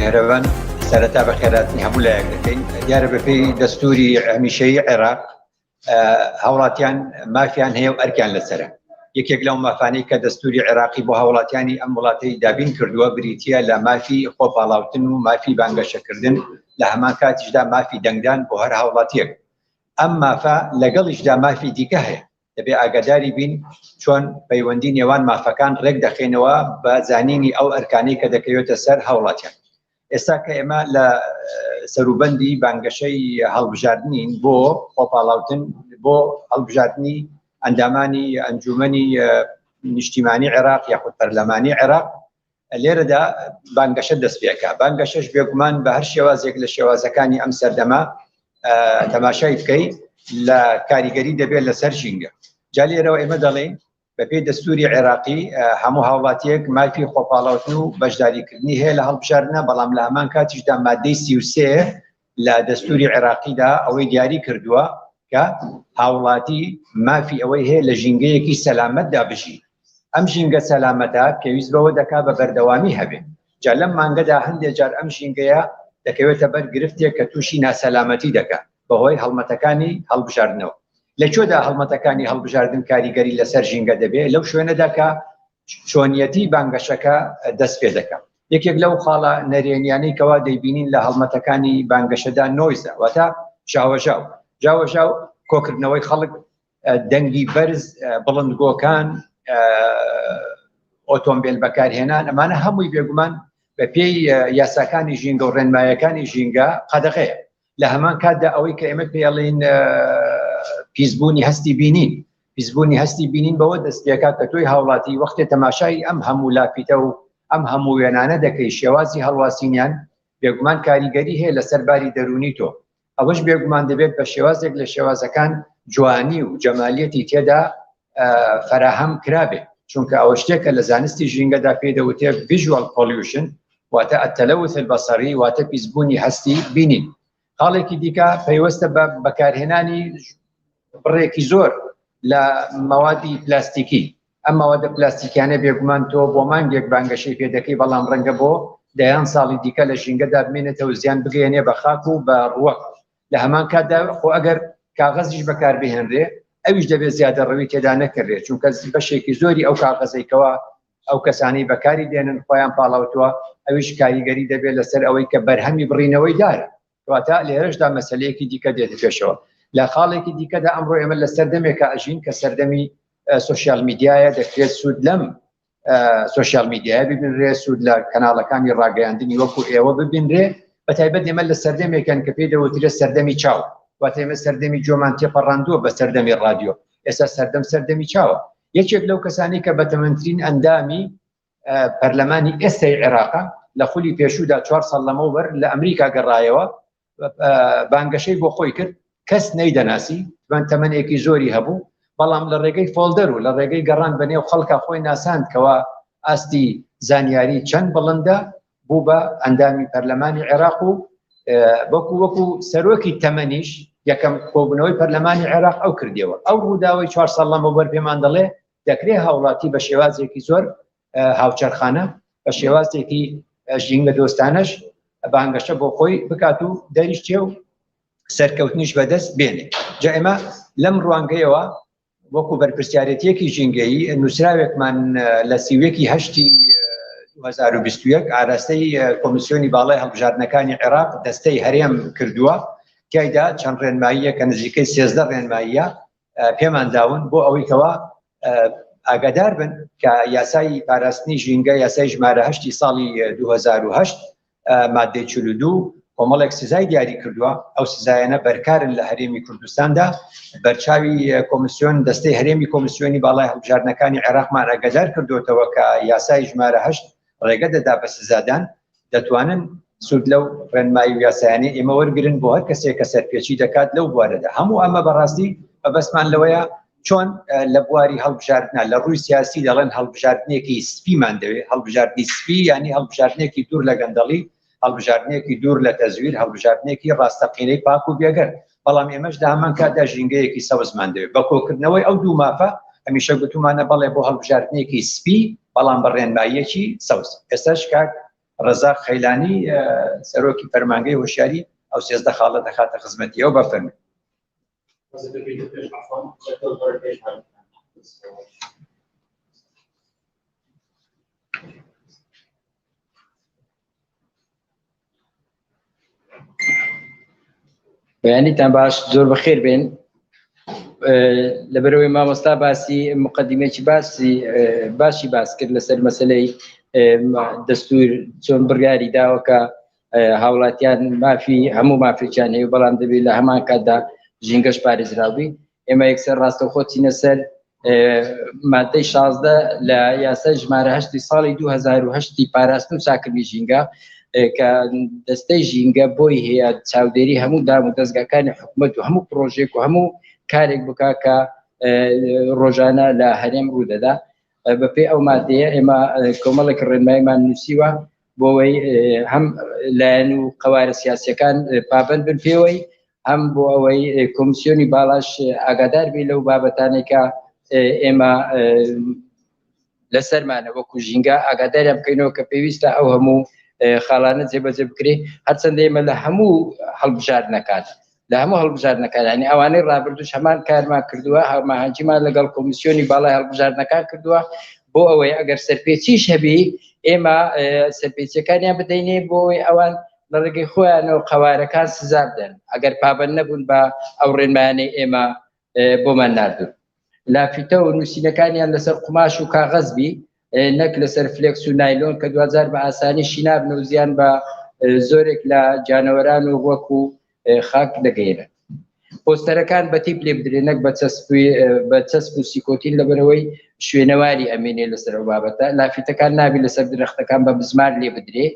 میهرەبان، سەرەتا بەخێرهاتنی هەموو لایەک دەکەین. دیارە بەپێی دەستوری هەمیشەیی عێراق هاوڵاتیان مافیان هەیە و ئەرکیان لەسەرە. یەکێک لەو مافانەی کە دەستوری عێراقی بۆ هاوڵاتیانی ئەم وڵاتەی دابین کردووە بریتییە لە مافی خۆپاڵاوتن و مافی بانگەشەکردن، لە هەمان کاتیشدا مافی دەنگدان بۆ هەر هاوڵاتیەک. ئەم مافە لەگەڵیشدا مافی دیکە هەیە، دەبێ ئاگاداری بین چۆن پەیوەندی نێوان مافەکان ڕێک دەخەینەوە بە زانینی ئەو ئەرکانەی کە دەکەوێتە سەر هاوڵاتیان. ئێستا کە ئێمە لە سەروبەندی بانگەشەی هەڵبژاردنین بۆ خۆپاڵاوتن بۆ هەڵبژاردنی ئەندامانی ئەنجومەنی نیشتیمانی عێراق یاخود پەرلەمانی عێراق، لێرەدا بانگەشە دەست پێکا. بانگەشەش بێگومان بە هەر شێوازێک لە شێوازەکانی ئەم سەردەمە تەماشای بکەی لە کاریگەری دەبێت لەسەر ژینگە. جا لێرەوە ئێمە دەڵێین بەپێی دەستوری عێراقی هەموو هاوڵاتیەک مافی خۆپاڵاوتن و بەشداریکردنی هەیە لە هەڵبژاردنە، بەڵام لە هەمان کاتیشدا مادەی 33 لە دەستوری عێراقیدا ئەوەی دیاری کردووە کە هاوڵاتی مافی ئەوەی هەیە لە ژینگەیەکی سەلامەتدا بژی. ئەم ژینگە سەلامەتە پێویست بەوە دەکا بە بەردەوامی هەبێ. جا لەم مانگەدا هەندێک جار ئەم ژینگەیە دەکەوێتە بەر گرفتێک کە تووشی ناسەلامەتی دەکا بەهۆی هەڵمەتەکانی هەڵبژاردنەوە. لە کوێدا هەڵمەتەکانی هەڵبژاردن کاریگەری لەسەر ژینگە دەبێ؟ لەو شوێنەدا کە چۆنیەتی بانگەشەکە دەست پێ دەکا. یەکێک لەو خاڵە نەرێنیانەی کەوا دەیبینین لە هەڵمەتەکانی بانگەشەدا نۆیزە، واتە ژاوەژاو. ژاوەژاو کۆکردنەوەی خەڵک، دەنگی بەرز، بڵندگۆکان، ئۆتۆمبیل بەکارهێنان، ئەمانە هەمووی بێگومان بە پێی یاساکانی ژینگە و ڕێنمایەکانی ژینگە قەدەغەیە. لە هەمان کاتدا ئەوەی کە ئێمە پێڵین پیسبوونی هەستی بینین، پیسبوونی هەستی بینین بەوە دەست پێکات کە تۆی هاوڵاتی وەختێ تەماشای ئەم هەموو لافیتە و ئەم هەموو وێنانە دەکەی، شێوازی هەڵواسینیان بێگومان کاریگەری هەیە لەسەر باری دەروونی تۆ. ئەوەش بێگومان دەبێت بە شێوازێک لە شێوازەکان جوانی و جەمالیەتی تێدا فەراهەم کرابێت، چونکە ئەوە شتێکە لە زانستی ژینگەدا پێی دەوترێت ڤیژوال پۆلیوشن، واتە التلوث البصری، واتە پیسبوونی هەستی بینین. خاڵێکی دیکە پەیوەستە بە بەکارهێنانی بڕێکی زۆر لە مەوادی پلاستیکی. ئەم مەوادە پلاستیکیانە بێگومان تۆ بۆ مانگێک بانگەشەی پێ دەکەی، بەڵام ڕەنگە بۆ دەیان ساڵی دیکە لە ژینگەدا بمێنێتەوە، زیان بگەیەنێ بە خاک و بە ڕووەک. لە هەمان کاتدا خۆ ئەگەر کاغەزیش بەکاربهێنرێ ئەویش دەبێت زیادە ڕەوی تێدا نەکرێت، چونکە بەشێکی زۆری ئەو کاغەزەی کەوا ئەو کەسانەی بەکاری دێنن خۆیان پاڵاوتووە، ئەویش کاریگەری دەبێت لەسەر ئەوەی کە بەرهەمی بڕینەوەی دارە. واتە لێرەشدا مەسلەیەکی دیکە دێتە پێشەوە. لە خاڵێکی دیکەدا ئەمڕۆ ئێمە لە سەردەمێکە ئەژین کە سەردەمی سۆشیال میدیایە، دەکرێت سوود لەم سۆشیال میدیایە ببینرێ، سوود لە کەناڵەکانی ڕاگەیاندنی وەکو ئێوە ببینرێ. بە تایبەت ئێمە لە سەردەمێکن کە پێی دەوترێت سەردەمی چاو، واتە ئێمە سەردەمی جۆمان تێپەڕاندووە بە سەردەمی ڕادیۆ، ئێستا سەردەم سەردەمی چاوە. یەکێک لەو کەسانی کە بەتەمەنترین ئەندامی پەرلەمانی ئێستای عێراقە، لە خولی پێشوودا 4 ساڵ لەمەوبەر لە ئەمریکا گەڕایەوە، بانگەشەی بۆ خۆی کرد، کەس نەیدەناسی، من تەمەنێکی زۆری هەبوو، بەڵام لە ڕێگەی فۆلدەر و لە ڕێگەی گەڕان بە نێو خەڵکە خۆی ناساند کەوا ئاستی زانیاری چەند بڵندە، بوو بە ئەندامی پەرلەمانی عێراق و وەکو وەکو سەرۆکی تەمەنیش یەکەم کۆبوونەوەی پەرلەمانی عێراق ئەو کردیەوە. ئەو ڕووداوەی 4 ساڵ لەمەوبەر پێمان دەڵێ دەکرێ هاوڵاتی بە شێوازێکی زۆر هاوچەرخانە، بە شێوازێکی ژینگە دۆستانەش بانگەشە بۆ خۆی بکات و دەریشتێ و سەرکەوتنیش بەدەست بێنێ. جا ئێمە لەم ڕوانگەیەوە وەکو بەرپرسیارێتیەکی ژینگەیی نووسراوێکمان لە سیوەکی هەشتی 2021 ئاراستەی کۆمیسیۆنی باڵای هەڵبژاردنەکانی عێراق دەستەی هەرێم کردووە، تیایدا چەند ڕێنماییە کە نزیکەی 13 ڕێنماییە پێمان داون بۆ ئەوەی کەوا ئاگادار بن کە یاسای پاراستنی ژینگە، یاسای ژمارە هەشتی ساڵی 2008 مادەی 42 کۆمەڵێک سزای دیاری کردووە. ئەو سزایانە بەرکارن لە هەرێمی کوردستاندا. بەرچاوی کۆمیسیۆن دەستەی هەرێمی کۆمیسیۆنی باڵای هەڵبژاردنەکانی عێراقمان ئاگادار کردوتەوە کە یاسای ژمارە هەشت ڕێگە دەدا بە سزادان، دەتوانن سوود لەو ڕێنمایی و یاسایانەی ئێمە وەرگرن بۆ هەر کەسێک کە سەرپێچی دەکات لەو بوارەدا. هەموو ئەمە بەڕاستی مەبەستمان لەوەیە چۆن لە بواری هەڵبژاردنە لە ڕووی سیاسی دەڵێن هەڵبژاردنێکی سپیمان دەوێت. هەڵبژاردنی سپی یعنی هەڵبژاردنێکی دوور لە گەندەڵی، هەڵبژاردنێکی دوور لە تەزویر، هەڵبژاردنێکی ڕاستەقینەی پاک و بێگەرد. بەڵام ئێمەش لە هەمان کاتدا ژینگەیەکی سەوزمان دەوێت. بە کۆکردنەوەی ئەو دوو مافە هەمیشە گوتومانە بەڵێ بۆ هەڵبژاردنێکی سپی، بەڵام بە ڕێنماییەکی سەوز. ئێستاش کاک ڕەزاق خەیلانی سەرۆکی فەرمانگەی هۆشیاری ئەو 13 خاڵە دەخاتە خزمەتیەوە بەفەرمی. بەیانیتان باش زۆر بەخێر بێن لەبەرەوەی مامۆستا باسی مقدمێکی باسی باشی باس کرد لەسەر مەسلەی دەستور چۆن بڕیاری داوە کە هاوڵاتیان مافی هەموو مافێکیان هەیە بەڵام دەبێت لە هەمان کاتدا ژینگەش پارێزراوبی ئێمە یەکسەر ڕاستەوخۆ چینە سەر مادەی 16 لە یاسای ژمارە هەشتی ساڵی 2010 پاراستن و چاکردنی ژینگە کە دەستەی ژینگە بۆی هەیە چاودێری هەموو دام و دەستگاکانی حکوومەت و هەموو پرۆژێک و هەموو کارێک بکا کە ڕۆژانە لە هەرێم ڕوودەدا بەپێی ئەو مادەیە ئێمە کۆمەڵێک ڕێنماییمان نووسیوە بۆەوەی هەم لایەن و قەوارە سیاسەکان پابند بن پێوەی هەم بۆ ئەوەی کۆمسیۆنی باڵاش ئاگادار بی لەو بابەتانێک کە ئێمە لەسەرمانە وەکو ژینگە ئاگاداریان بکەینەوە کە پێویستە ئەو هەموو خاڵانە جێبەجێ بکرێ هەرچەندە ئێمە لە هەموو هەڵبژاردنەکان لە هەموو هەڵبژاردنەکان یعنی ئەوانەی ڕابردوش هەمان کارمان کردووە هەماهەنگیمان لەگەڵ کۆمیسیۆنی باڵای هەڵبژاردنەکان کردووە بۆ ئەوەی ئەگەر سەرپێچیش هەبی ئێمە سەرپێچیەکانیان بدەینێ بۆ ئەوەی ئەوان لە ڕێگەی خۆیانەوە قەوارەکان سزا بدەن ئەگەر پابند نەبوون بە ئەو ڕێنمایانەی ئێمە بۆمان ناردوون لافیتە و نووسینەکانیان لەسەر قوماش و کاغەز بی نەک لەسەر فلێکس و نایلۆن کە دوجار بە ئاسانی شینابن و زیان بە زۆرێک لە جانەوەران و ڕوەک و خاک دەگەیەنن. پۆستەرەکان بە تیپ لێ بدرێن نەک بە چەسپی بە چەسپ و سیکۆتین لەبەرەوەی شوێنەواری ئەمێنێ لەسەر ئەو بابەتە لافیتەکان نابی لەسەر درەختەکان بە بزمار لێ بدرێ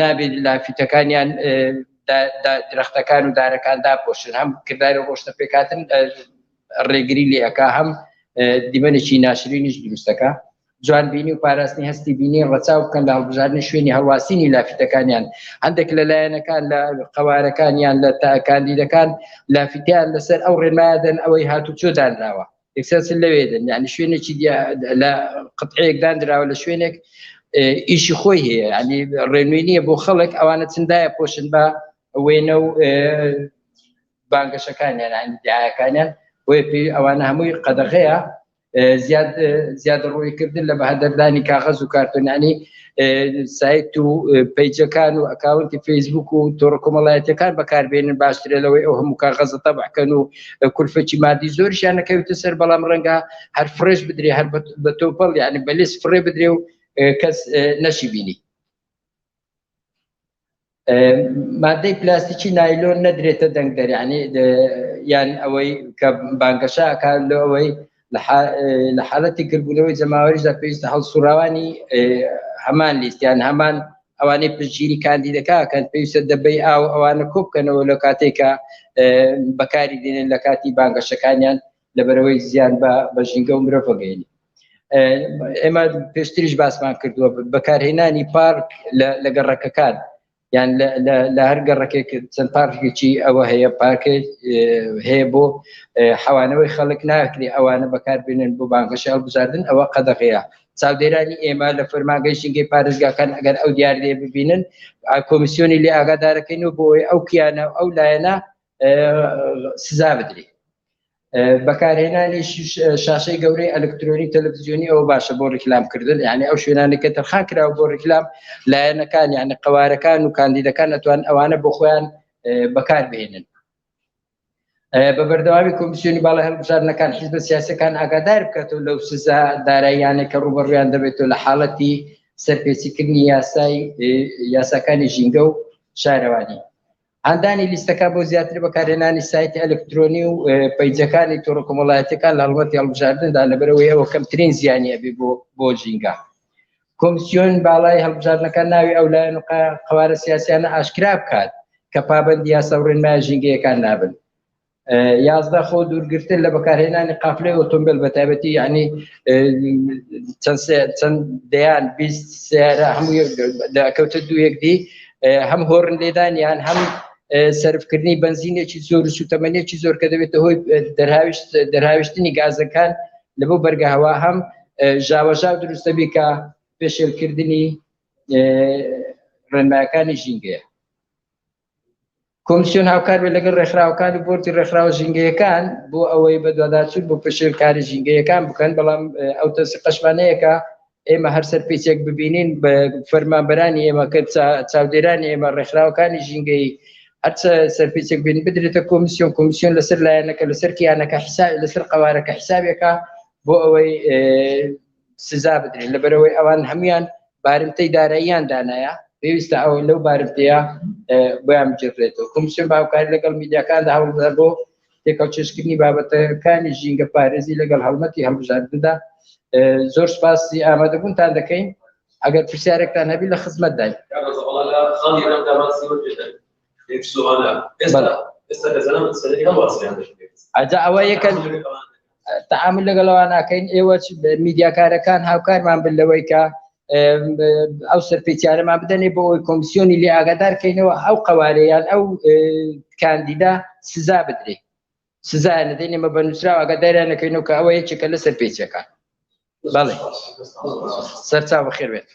نابێت لافیتەکانیان درەختەکان و دارەکان داپۆشن هەم کرداری ڕۆشتە پێکاتن ڕێگری لێ ئەکا هەم دیمەنێکی ناشرینیش دروستەکە جوان بینی و پاراستنی هەستی بینی ڕەچاو بکەن لە هەڵبژاردنی شوێنی هەڵواسینی لافیتەکانیان هەندێک لە لایەنەکان لە قەوارەکانیان لە کاندیدەکان لافیتیان لەسەر ئەو ڕێنمایە دەن ئەوەی هاتوچۆ دانراوە یەکسەر لەوێ دەن یعنی شوێنێکی لە قطعەیەک دانراوە لە شوێنێک ئیشی خۆی هەیە ینی ڕێنوێنیە بۆ خەڵک ئەوانە چندایە پۆشن بە وێنە و بانگەشەکانیان یانی دیعایەکانیان بۆیە پێی ئەوانە هەمووی قەدەغەیە زیاد زیادە ڕوویکردن لە بەهەدەردانی کاغەز و کارتۆنانی سایت و پەیجەکان و ئەکاونتی فەیسبوک و تۆڕە کۆمەڵایەتەکان بەکاربێنن باشترە لەوەی ئەو هەموو کاغەزە تەبعکەن و کولفەکی مادی زۆریشیان نەکەوێتە سەر بەڵام ڕەنگە هەر فرێش بدرێ هەر بە تۆپەڵ یعنی بە لیست فڕێ بدرێ و کەس نەشی بینی مادەی پلاستیکی نایلۆن نەدرێتە دەنگدەر یعنی یان ئەوەی کە بانگەشە ئەکات لۆ ئەوەی لە حالەتی گربوونەوەی جەماوەریشدا پێویستە هەڵسوڕاوانی هەمان لیست یان هەمان ئەوانەی پشتگیری کاندیدەکە کەن پێویستە دەبەی ئاو ئەوانە کۆ بکەنەوە لە کاتێک کە بەکاری دێنن لە کاتی بانگەشەکانیان لەبەرەوەی زیان بە ژینگە و مرۆڤگەینی ئێمە پێشتریش باسمان کردووە بەکارهێنانی پارک لە گەڕەکەکان یان لە هەر گەڕەکێک چەند پارکێکی ئەوە هەیە پارکێک هەیە بۆ حەوانەوەی خەڵک ناکرێ ئەوانە بەکاربێنن بۆ بانگەشە هەڵبژاردن ئەوە قەدەغەیە چاودێرانی ئێمە لە فەرمانگەی ژینگەی پارێزگاکان ئەگەر ئەو دیاردەیە ببینن کۆمیسیۆنی لێ ئاگادارەکەین و بۆی ئەو کیانە ئەو لایەنە سزا بدرێت بەکارهێنانی شاشەی گەورەی ئەلکترۆنی تەلەڤزیۆنی ئەوە باشە بۆ ڕیکلام کردن یعنی ئەو شوێنانی کە تەرخان کراوە بۆ ڕیکلام لایەنەکان یعنی قەوارەکان و کاندیدەکان ئەتوان ئەوانە بۆ خۆیان بەکار بهێنن بە بەردەوامی کۆمیسیۆنی باڵای هەڵبژاردنەکان حیزبە سیاسەکان ئاگادار بکاتەوە لەو سزا داراییانە کە ڕووبەڕوویان دەبێتەوە لە حاڵەتی سەرپێچیکردنی یاسای یاساکانی ژینگە و شارەوانی هاندانی لیستەکان بۆ زیاتر بەکارهێنانی سایتی ئەلکترۆنی و پەیجەکانی تۆڕە کۆمەڵایەتیەکان لە هەڵمەتی هەڵبژاردندا لەبەرئەوەی ئەوە کەمترین زیانی ئەبێ بۆ بۆ ژینگە. کۆمسیۆن باڵای هەڵبژاردنەکان ناوی ئەو لایەن و قەوارە سیاسیانە ئاشکرا بکات کە پابەندی یاسا و ڕێنمایە ژینگەیەکان نابن. 11 خۆ دوورگرتن لە بەکارهێنانی قافلەی ئۆتۆمبیل بە تایبەتی یعنی چەند چەند دەیان 20 سیارە هەموو دەکەوتە دوو یەکدی هەم هۆرن لێدان یان هەم سەرفکردنی بنزینێکی زۆر و سوتەمەنیەکی زۆر کە دەبێتە هۆی دەرهاویشت دەرهاویشتنی گازەکان لە بۆ بەرگە هەوا هەم ژاوەژاو دروستەبی کە پێشێلکردنی ڕێنمایەکانی ژینگەیە. کۆمسیۆن هاوکار بێت لەگەڵ ڕێکخراوەکان و بۆردی ڕێکخراوە ژینگەیەکان بۆ ئەوەی بەدواداچوون بۆ پێشێلکاری ژینگەیەکان بکەن، بەڵام ئەو تەنسیقەشمان هەیە کە ئێمە هەر سەرپێچێک ببینین بە فەرمانبەرانی ئێمە کە چاودێرانی ئێمە ڕێکخراوەکانی ژینگەی هەرچە سەرپێچێک بین بدرێتە کۆمیسیۆن، کۆمیسیۆن لەسەر لایەنەکە لەسەر کیانەکە حساب لەسەر قەوارەکە حسابێکە بۆ ئەوەی سزا بدرێن، لەبەرەوەی ئەوان هەمویان بارمتەی داراییان دانایە، پێویستە ئەو لەو بارمتەیە بۆیان بگێڕێتەوە. کۆمیسیۆن بە هاوکاری لەگەڵ میدیاکاندا هەوڵدەدا بۆ تێکەڵکێشکردنی بابەتەکانی ژینگە پارێزی لەگەڵ هەڵمەتی هەڵبژاردندا. زۆر سپاسی ئامادەبوونتان دەکەین. ئەگەر پرسیارێکتان هەبی لە خزمەتداین. ئەجا ئەوە یەکە تعامل لەگەڵەوە ناکەین. ئێوە میدیاکارەکان هاوکارمان بن لەوەی کە ئەو سەرپێچیانەمان بدەنێ بۆ ئەوەی کۆمسیۆنی لێ ئاگادار کەینەوە ئەو قەوارەیان ئەو کاندیدا سزا بدرێ. سزایان دەدەین ئێمە بە نووسراو ئاگاداریان نەکەینەوە کە ئەوە یەکێکە لە سەرپێچیەکان. بەڵێ سەرچاو بەخێر بێت.